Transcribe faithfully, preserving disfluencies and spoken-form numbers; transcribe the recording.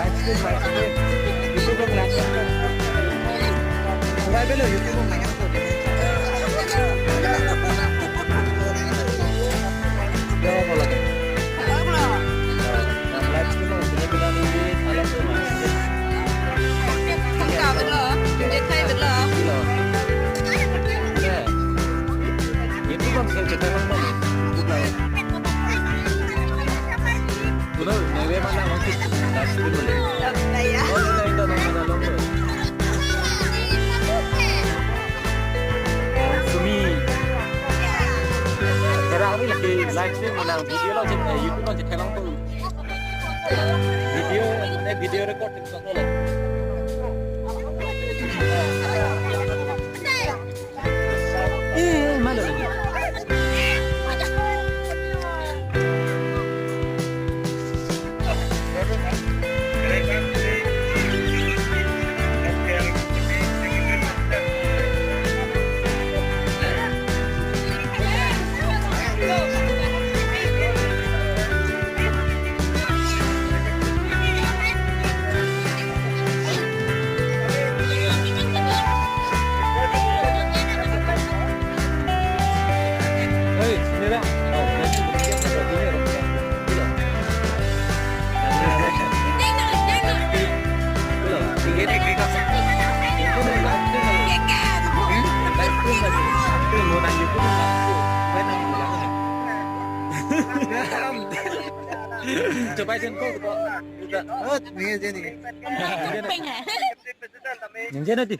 YouTube lo nang. Mobile lo YouTube lo nang. Yo, bola ke. Nang live stream lo, sini kita di alam tu, Mas. Kang ka betul, dia kai betul. Lo. Ya. YouTube lo sini kita kan, Mas. YouTube lo. Uno, nueve mana mungkin. Live stream lo. Iya. Oh, ini, ini, ini, ini, ini. Sumi. Era kami lagi live stream nang video lo, eh, YouTube lo, channel lo. Video, eh, video record. Eh, malo lagi. Coba jengkol ko. Ot, ni je ni. Peng hai. Jeng je na di.